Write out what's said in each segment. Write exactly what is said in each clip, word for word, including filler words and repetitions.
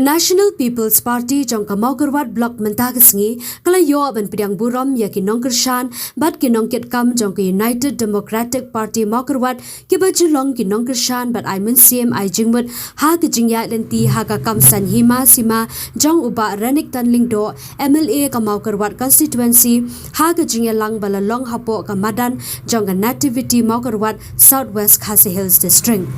National People's Party jong ka Mawkyrwat Block mynta ka sngi ka la ïoh ban pdiang burom ïa ki nongkyrshan bad ki nongkitkam jong ka United Democratic Party Mawkyrwat kiba ju long ki nongkyrshan bad ai mynsiem ai jingmut ha ka jingïaid lynti ha ka kam saiñ hima sima jong u Bah Renikton Lyngdoh, M L A ka Mawkyrwat Constituency, ha ka jingïalang ba la long hapoh ka madan jong ka Nativity Mawkyrwat, South West Khasi Hills District.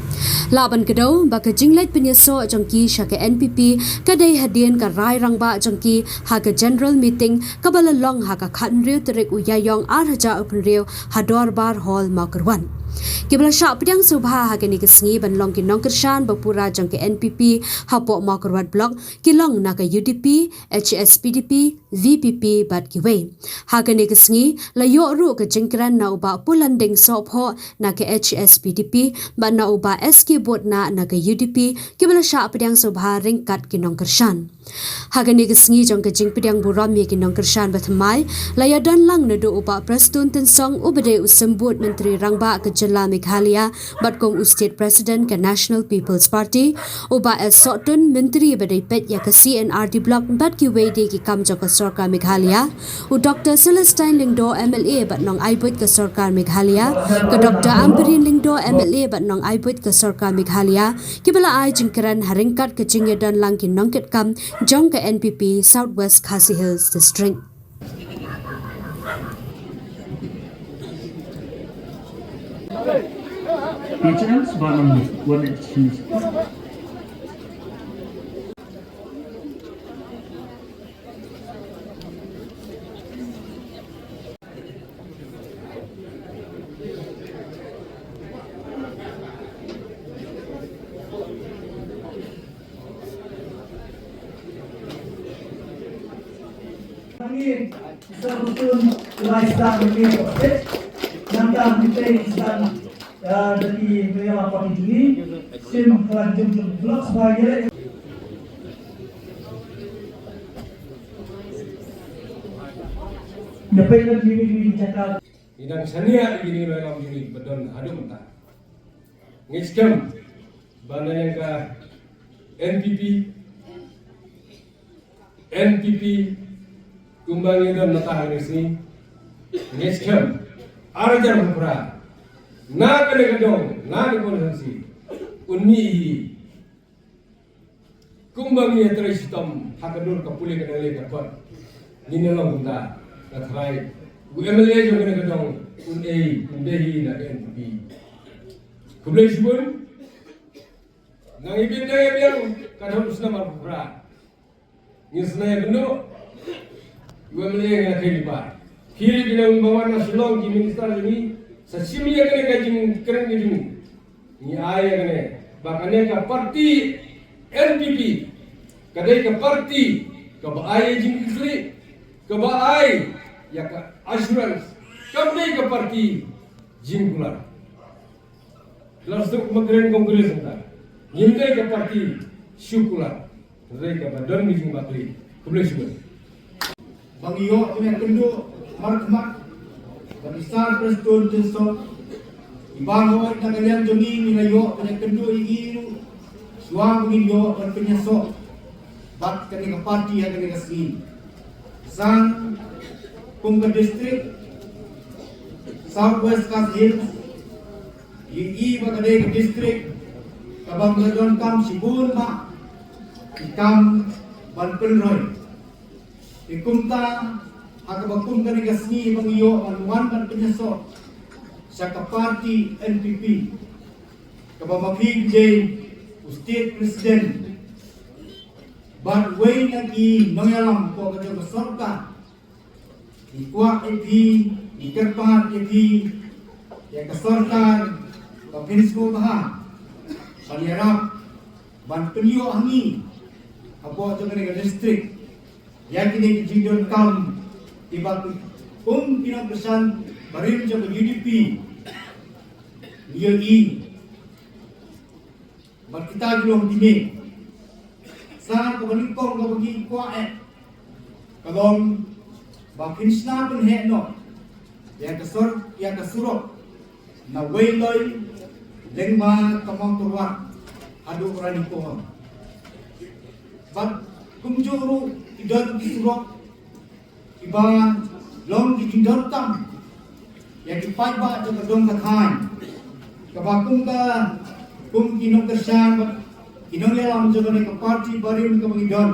Lah ban kdew ba ka jingleit pynïasoh jong ki sha ka N P P ka dei hadien ka rai rangbah jong ki ha ka general meeting kaba la long ha ka khathynriew tarik u Ïaïong ar hajar arphew hynriew ha Dorbar Hall Mawkyrwat. Kiba la shah pdiang sngewbha ha kane ka sngi ban long ki nongkyrshan ba pura jong ka N P P hapoh Mawkyrwat Block ki long na ka U D P, H S P D P, V P P bad kiwei. Ha kane ka sngi la ïoh ruh ka jingkren na u Bah Pulanding Sohphoh na ka H S P D P bad na u Bah S K Botna na ka U D P kiba la shah pdiang sngewbha ryngkat ki nongkyrshan. Ha kane ka sngi jong ka jingpdiang burom ïa ki nongkyrshan ba thymmai la ïadon lang naduh u Bah Prestone Tynsong uba dei u Symbud Myntri Rangbah ka jylla Meghalaya bad kum u State President ka National People's Party, u Bah S Sohtun, Myntri ba dei peit ïa ka C and R D Block bad kiwei de ki kam jong ka Sorkar Meghalaya, u Doctor Celestine Lyngdoh, M L A bad nongai buit ka Sorkar Meghalaya, ka Doctor Ampareen Lyngdoh, M L A bad nongai buit ka Sorkar Meghalaya, kiba la ai jingkren ha ryngkat ka jingïadon lang ki nongkitkam jong ka N P P South West Khasi Hills District. Teachers, one on one exchange. Ngi dang shaniah ïa kine ki nongïalam jong ngi ba don haduh mynta. Ngi skhem ba na ïa ka N P P, N P P kumba ngi don mynta ha kane ka sngi. Ngi skhem ar hajar arphew phra na kane ka dong, na kane ka constituency, un mih hi. Kumba ngi ïatrei shitom ha ka dur ka pule ka dang leh ka kot, ngin ïa long kumta. Ka tharai u M L A jong kane ka dong un ei, un dei hi na ka N P P. Khublei shibun. Nang ibit dei biang ka dong snem arphew phra. Ngi sngewbha ïa kano u M L A ngi la kheiñ lypa. Khie leit ki nong ba wan na Shillong ki minister jong ngi, sa shim ïa kane ka jingkren ka jong ngi. Ngi ai ïa kane ba kane ka party N P P ka dei ka party kaba ai ïa jingkitkhlieh, kaba ai ïa ka assurance, kam dei ka party jingkular. Lada sdang ma kren Congress mynta, ngim dei ka party shu kular. Hynrei kaba don ka jingbakla. Khublei shibun. Ba ngi ïoh pynïakynduh markhmat bad i Sir Prestone Tynsong, i ba hooid na ka liang jong ngi ngi la ïoh pynïakynduh ïa i ruh shuwa ba ngin ïoh ban pynïasoh bad kane ka party ha kane ka sngi. Sa kum ka district South West Khasi Hills, ïohi ba ka dei ka district kaba ngi donkam shibun bha ki kam ban pynroi. Te kumta ha kaba kum kane ka sngi ba ngi ïoh ban wan ban pynïasoh sha ka party N P P, kaba ma phi phi dei u state president bad wei na ki nongïalam ko ka jong ka sorkar. Ngi kwah ïa phi, ngi kyrpad ïa phi, ïa ka sorkar ba phin sngewbha ban ïarap ban pynïoh ha ngi hapoh jong kane ka district ïa kine ki jingdonkam kiba kum ki nongkyrshan barim jong ka U D P ngi ïohi. Bad kita ki long kine. Sa kaba nyngkong kaba ngi kwah eh ka long ba phin shna pynheh noh ïa ka sor, ïa ka surok na Weiloi lyngba ka Mawkyrwat haduh Ranikor. Bad kumjuh ruh ki don ki surok kiba long ki jingdonkam ïa ki paidbah jong ka dong ka thaiñ. Kaba kum ka, kum ki nongkyrshan bad ki nongïalam jong kane ka party barim kaba ngi don,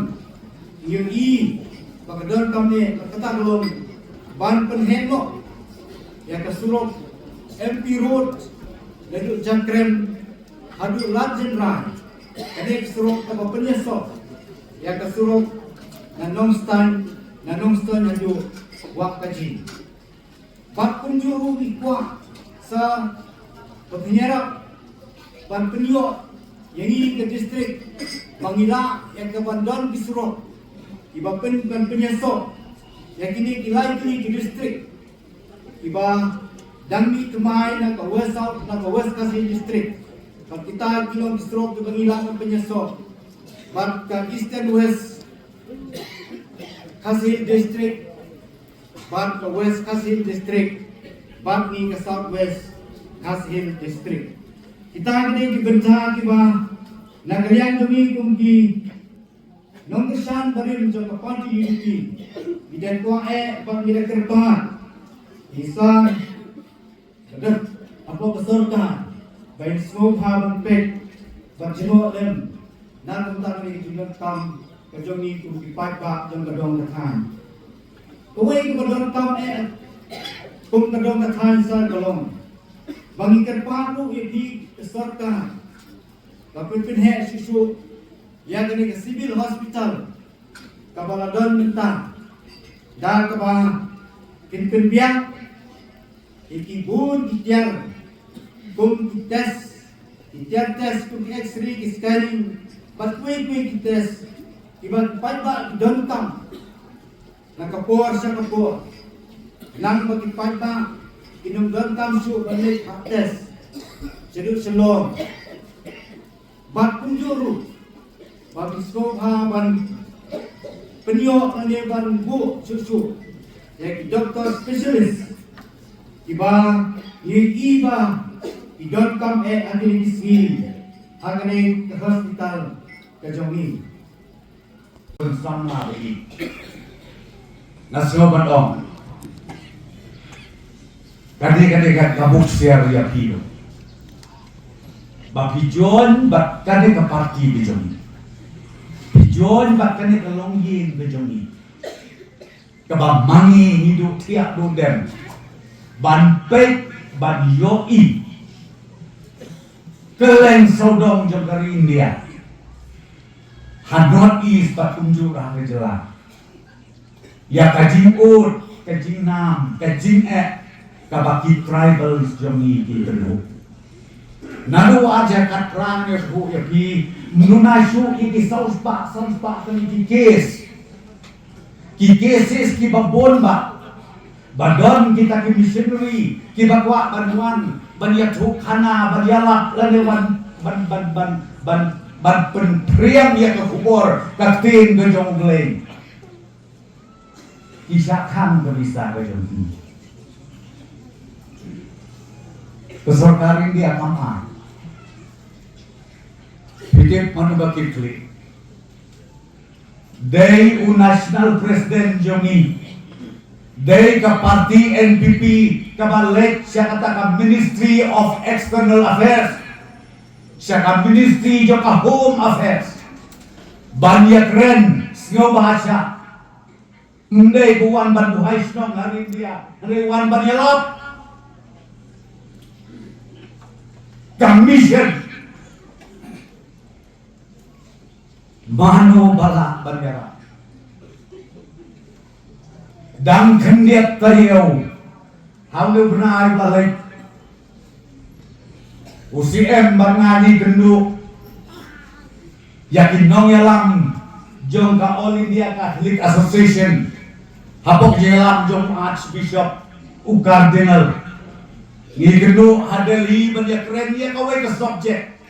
ngi ïohi ba ka donkam ne ka kata ka long ban pynheh noh ïa ka surok M P Road naduh Jangkrem haduh Lad Jynrai. Kane ka surok kaba pynïasoh ïa ka surok na Nongstoiñ, na Nongstoiñ haduh Wah Kaji. Bad kumjuh ruh ngi kwah sa ba pynïarap ban pynïoh ïa ngi ka district ba ngi lah ïa ka ban don ki surok kiba pyn, ban pynïasoh ïa kine ki lai tylli ki district kiba dang mih thymmai na ka West South, na ka West Khasi Hills District. Bad kita ki long ki surok kiba ngi lah ban pynïasoh. Bad ka Eastern West Khasi Hills District, bad ka West Khasi Hills District, bad ngi ka South West Khasi Hills District. Kita ki dei ki bynta kiba na ka liang jong ngi kum ki nongkyrshan barim jong ka party U D P, ngi da kwah eh bad ngi da kyrpad ïa sa ka dei hapoh ka sorkar ba in sngewbha ban peit bad jngoh lem na ka bynta ka jingdonkam ka jong ngi kum ki paidbah jong ka dong ka thaiñ. Kawei kaba donkam eh kum ka dong ka thaiñ sa ka long ba ngi kyrpad ruh ïa phi ka sorkar ba pynpynheh shuh shuh ïa kane ka civil hospital kaba la don mynta, da kaba kin pynbiang ïa ki bun ki tiar, kum ki test, ki tiar test, kum ki X-ray, ki scanning bad kiwei kiwei ki test kiba ki paidbah ki donkam na ka por sha ka por. Nang ba ki paidbah kin ym donkam shuh ban leit hap test shaduh shalor. Bad kumjuh ruh ba ki sngewbha ban pynïoh lane ban buh shuh shuh ïa ki doctor specialist kiba ngi i ba ki donkam eh ha kine ki sngi ha kane ka hospital ka jong ngi. Pynsamla ba i. Nga sngew ban ong, ka dei, ka dei ka, ka buk siar ïa phi ruh ba phi join bad kane ka party ka jong ngi, phi join bad kane ka longïing ka jong ngi, kaba ma ngi ngi duh thiah duh dem ban peit ban ïohi kylleng sawdong jong ka ri India, ha North East bad kumjuh ha ka jylla, ïa ka jingud, ka jingnam, ka jingeh kaba ki tribals jong ngi ki kynduh. Naduh ar hajar khatrang ïathuh ïa phi, mynta shuh ïa ki saw spah, saw spah tylli ki case, ki cases kiba bun bha, ba don kita ki missionary kiba kwah ban wan ban ïathuhkhana, ban ïalap lane ban, ban, ban, ban, ban, ban pynphriang ïa ka khubor ka ktien ka jong U Blei. Ki shah khang ka visa ka jong ki. Ka sorkar India kam ai. Phi tip mano ba ki klik? Dei u National President jong ngi, dei ka party N P P kaba leit sha kata ka Ministry of External Affairs, sha ka Ministry jong ka Home Affairs, ban ïakren sngewbha shah. Ym dei ba wan ban duwai shnong ha ri India, hynrei wan ban ïalap. Ka mission. Mano ba lah ban ïarap? Dang khyndiat taïew ha une u bnai ba leit, u C M bad nga ngi kynduh ïa ki nongïalam jong ka All India Catholic Association, hapoh jingïalam jong u Archbishop, u Cardinal. Ngi kynduh ha Delhi ban ïakren ïa kawei ka subject.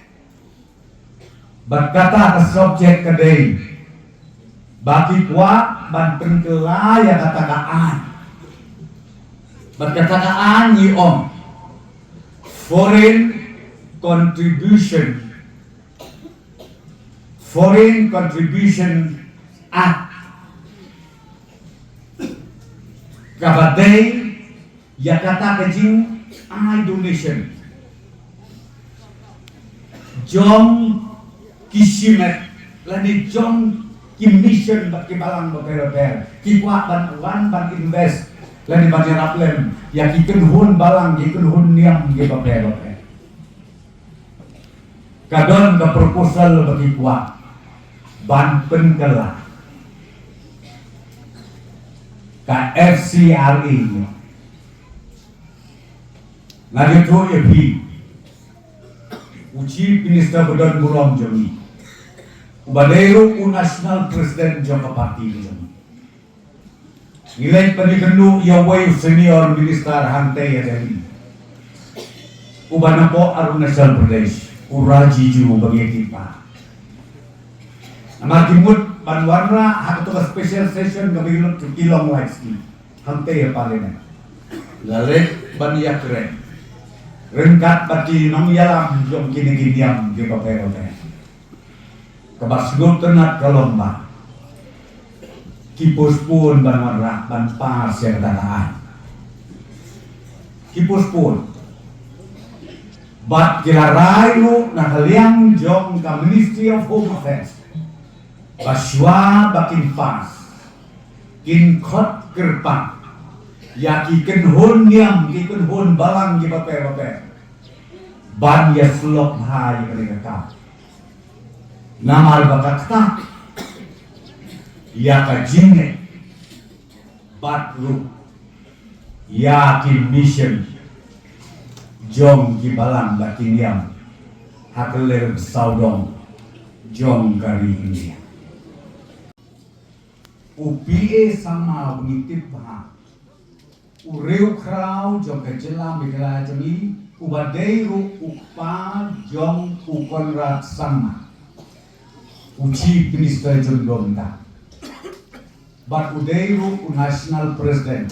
Bad kata ka subject ka dei ba ki kwah ban pynkylla ïa kata ka aiñ. Bad kata ka aiñ ngi ong foreign contribution, Foreign Contribution Act, kaba dei ïa kata ka jingai donation jong ki shimet lane jong ki mission bad ki balang bapher bapher, ki kwah ban wan ban invest lane ban ïarap lem ïa ki kynhun balang, ki kynhun niam ki bapher bapher. Ka don ka proposal ba ki kwah ban pynkylla ka F C R A. Nga ïathuh ïa phi, u Chief Minister ba don burom jong ngi, uba dei ruh u National President jong ka party jong ngi, ngi leit ban ïakynduh ïa uwei u senior minister hangtei ha Delhi, uba napoh Arunachal Pradesh, u Rajiju ba ngi ïa ki pa. Namar ki mut ban wanrah ha kato ka special session kaba ki long, ki long live stream hangtei ha Parliament. La leit ban ïakren ryngkat bad ki nongïalam jong kine ki niam ki bapher bapher. Kaba sngewtynnat ka long ba ki postpone ban wanrah ban pass ïa kata ka aiñ. Ki postpone. Bad ki la rai ruh na ka liang jong ka Ministry of Home Affairs ba shuwa ba kin pass, kin khot kyrpang ïa ki kynhun niam, ki kynhun balang ki bapher bapher ban ïasyllok bha ïa kane ka kam. Namar ba ka ktah ïa ka jingeh bad ruh ïa ki mission jong ki balang bad ki niam ha ka lyer sawdong jong ka ri India. U P A Sangma, u ngi tip bha, u riewkhraw jong ka jylla Meghalaya jong ngi, uba dei ruh u kpa jong u Conrad Sangma, u Chief Minister jong u mynta. Bad u dei ruh u National President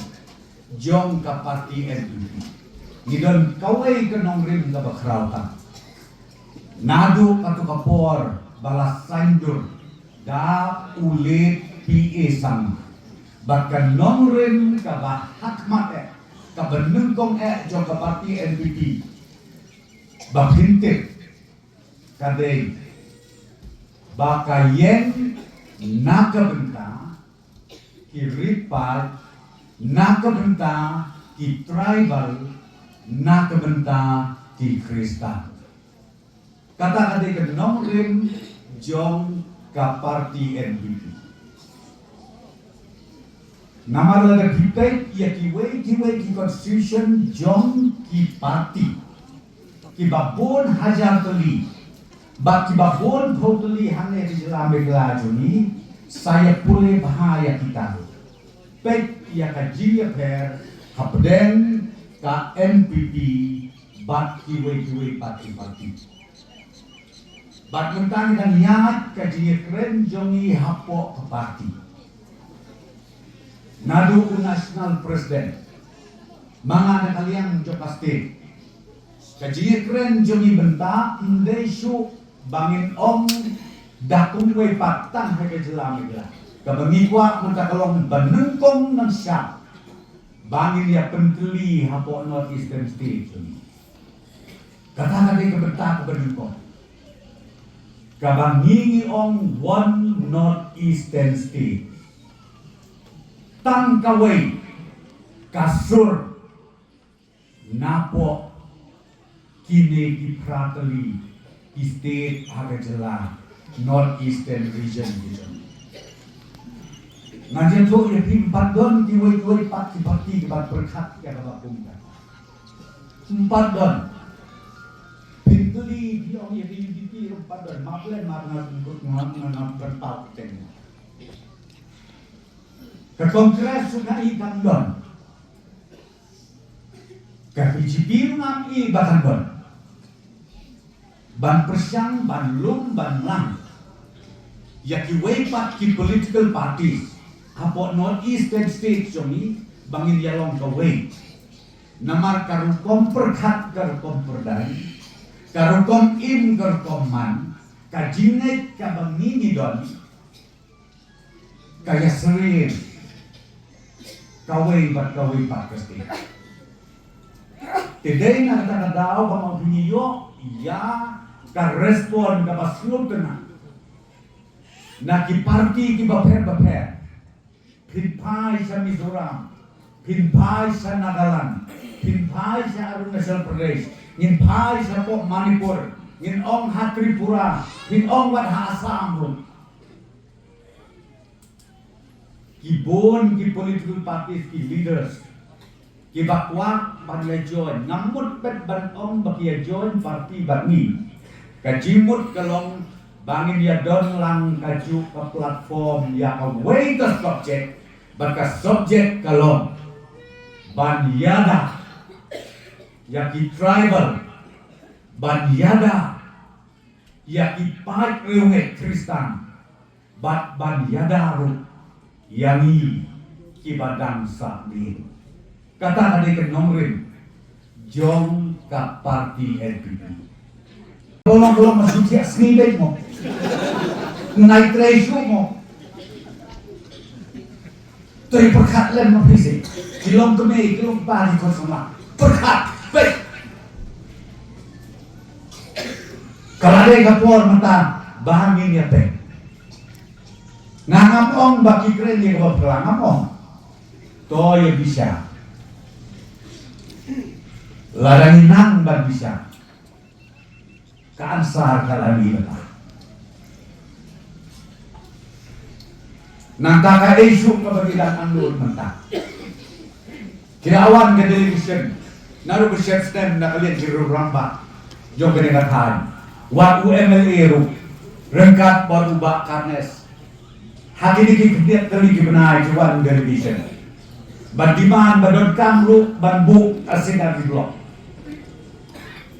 jong ka party N P P. Ngi don kawei ka nongrim kaba khraw tam. Naduh kato ka por ba la saiñdur da u late P A Sangma, bad ka nongrim kaba hakhmat eh, kaba nyngkong eh jong ka party N P P, ba phin tip, ka dei ba ka ïeng na ka bynta ki ri paid, na ka bynta ki tribal, na ka bynta ki Khristan. Kata ka dei ka nongrim jong ka party N P P. Namar lada phi peit ïa kiwei kiwei ki constitution jong ki party, kiba bun hajar tylli bad kiba bun phew tylli hangne ha ka jylla Meghalaya jong ngi, sa ïa pule bha ïa kita. Peit ïa ka jingïapher hapdeng ka N P P bad kiwei kiwei pat ki party. Bad mynta ngi dang ïaid ka jingïakren jong ngi hapoh ka party. Naduh u National President, ma nga na ka liang jong ka state, ka jingïakren jong ngi mynta ym dei shuh ba ngin ong da kumwei pat tang ha ka jylla Meghalaya. Kaba ngi kwah mynta ka long ba nyngkong nyngshap ba ngin ïa pyntylli hapoh North Eastern State jong ngi. Kata ka dei ka bynta kaba nyngkong kaba ngi ngi ong One North Eastern State. Tang kawei ka sur napoh kine ki phra tylli ki state ha ka jylla North Eastern Region ki jong. Ngan ïathuh ïa phi, ym pat don kiwei kiwei pat ki party kiba pyrkhat ïa kaba kum kata. Ym pat don. Phin kylli phi ong ïa ka U D P ruh ym pat don. Map lem, map, nga nga nga nga pynpaw kyrteng. Ka Congress ruh nga i kam don. Ka B J P ruh nga i ba kan don. Ban pyrshang, ban lum, ban lang ïa kiwei pat ki political parties hapoh North Eastern States jong ngi ba ngin ïa long kawei. Namar ka rukom pyrkhat, ka rukom pyrdaiñ, ka rukom im, ka rukom man, Ka jingngeit kaba ngi ngi don ka ïasyriem kawei bad kawei pat ka state. Te dei na kata ka daw ba ma phi ngi ïoh ïa ka respond kaba sngewtynnat na ki parti kiba pher ba pher. Phin phai sha Mizoram, phin phai sha Nagaland, phin phai sha Arunachal Pradesh, ngin phai sha pok Manipur, ngin ong ha Tripura, phin ong wat ha Assam ruh. Ki bun ki political parties, ki leaders kiba kwah ban ïa join, ngam mut pet ban ong ba ki ïa join party bad ngi. Ka jingmut ka long ba ngin ïa don lang kajuh ka platform ïa kawei ka subject, bad ka subject ka long ban ïada ïa ki tribal, ban ïada ïa ki paid riewngeit Khristan, bad ban ïada ruh ïa ngi kiba dang sah miet. Kata ka dei ka nongrim jong ka party N P P. Ka long ka long ma shu thiah sngi beit mo. Nai trei shuh mo. To ïa pyrkhat lem ma phi seh. Ki long kmie, ki long kpa, ki khun samla. Pyrkhat beit. Ka la dei ka por mynta ba ngin ïa peit. Nga ngam ong ba ki kren ïa kaba phylla, ngam ong. To ïa bishar. Lada ngi nang ban bishar, ka answer ka la mih mynta. Nangta ka issue kaba ngi dang unload mynta. Ki la wan ka delegation naduh ka shem snem na ka liang ki rangbah jong kane ka thaiñ, wat u M L A ruh, ryngkat bad u Bah Carnes. Ha kine ki khyndiat tylli ki bnai ki wan delegation ban demand, ban donkam ruh ban buh ka scenery block.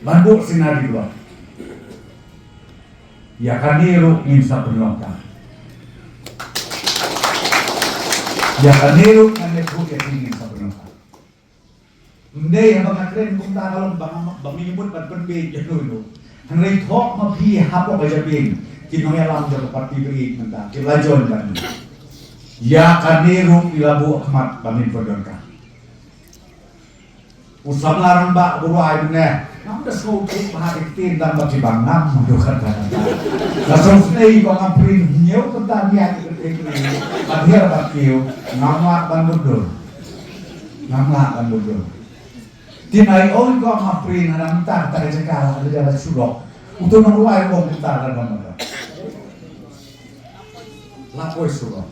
Ban buh scenery block. Ïa kane ruh ngin sa pynlong ka. Ïa kane ruh ngan ïathuh ïa phi, ngin sa pynlong ka. Ym dei haba nga kren kumta ka long ba nga, ba ngi mut ban pynbeit ïa no no. Hynrei thoh ma phi hapoh ka jabieng ki nongïalam jong ka party ba ïeit mynta ki la join bad ngi. Ïa kane ruh ngi la buh khmat ba ngin pyndonkam. U samla rangbah u rwai mynne. Ngam da sngewthuh bha ki ktien dang ba ki bang ngam, mano kata kata. Nga sngewsynei ba ngam print hynñiew kynta nia ki ktien, ba hiar ba kiew. Ngam lah ban bud dur. Ngam lah ban bud dur. Tin ai ong ko ngam print, hana mynta kata ka jaka la ka jaka surok. Uto nong rwai ong mynta ka dang mynta. La poi surok.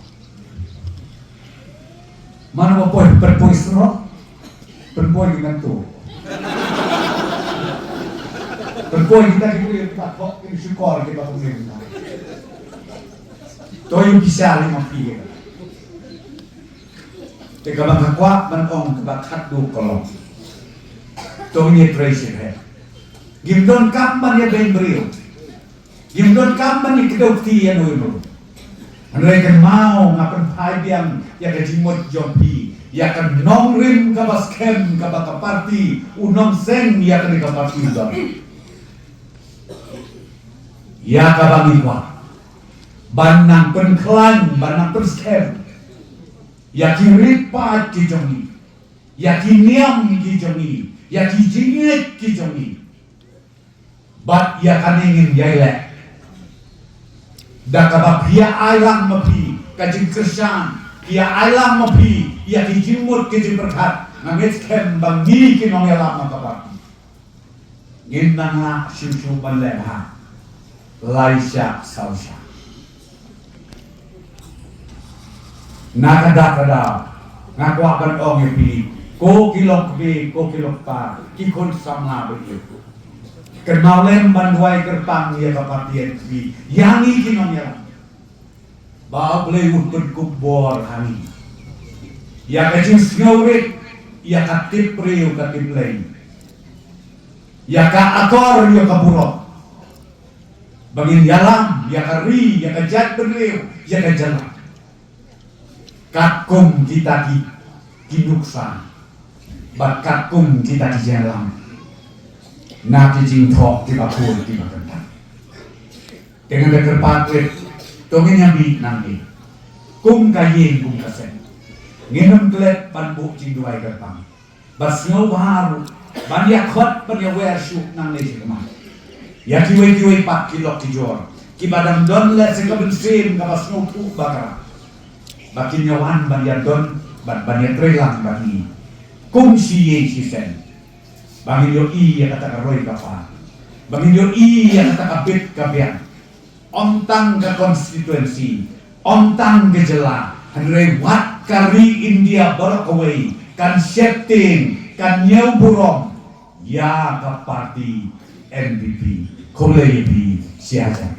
Mano ba poi, pynpoi surok. Pynpoi ki ngan tu. Pynpoi kita ki briew, kita thok, kita shukor, kita pynpoi kita. To ïa bishar ïa ma phi. Te kaba nga kwah ban ong kaba khatduh ka long, to ngin ïa trei shipheh. Ngim donkam ban ïa beiñ briew. Ngim donkam ban ïa kdew kti ïa no ïa no. Hynrei kynmaw, nga pynphai biang ïa ka jingmut jong phi, ïa ka nongrim kaba skhem kaba ka party, u nongseng ïa kane ka party u don. Ïa kaba ngi kwah ban nang pynkhlaiñ, ban nang pynskhem ïa ki rit paid ki jong ngi, ïa ki niam ki jong ngi, ïa ki jingngeit ki jong ngi. Bad ïa kane ngin ïai leh da kaba phi ïa ai lang ma phi ka jingkyrshan, phi ïa ai lang ma phi ïa ki jingmut ki jingpyrkhat. Nga ngeit skhem ba ngi ki nongïalam na ka party ngin nang lah shuh shuh ban leh bha lai shah saw shah. Na ka dak ka daw nga kwah ban ong ïa phi, ko ki long kmie, ko ki long kpa, ki khun samla ba ïeit, kynmaw lem ban duwai kyrpang ïa ka party N P P, ïa ngi ki nongïalam, ba U Blei un pynkup bor ha ngi ïa ka jingsngewrit, ïa ka tip briew ka tip Blei, ïa ka akor ïa ka burom, ba ngin ïalam ïa ka ri, ïa ka jaitbynriew, ïa ka jylla katkum kita ki, ki nuksa bad katkum kita ki jingïalam na ki jingthoh kiba khuid kiba kyntang. Te ngan da kyrpad rit, to ngin ïa mih nangne kum ka ïing kum ka sem. Ngin ym klet ban buh jingduwai kyrpang. Ba sngewbha ruh ban ïa khot ban ïa wer shuh nangne sha khmat ïa kiwei kiwei pat ki lok ki jor kiba dang don leh sha ka mynsiem kaba sngewthuh bakla, ba kin ïa wan ban ïa don, ban ban ïa trei lang bad ngi kum shi ïing shi sem. Ba ngin ïohi ïa kata ka roi ka par, ba ngin ïohi ïa kata ka bit ka biang. Ym tang ka constituency, ym tang ka jylla, hynrei wat ka ri India baroh kawei kan sheptieng, kan ñiew burom ïa ka party N P P. Khublei ïa phi shi hajar.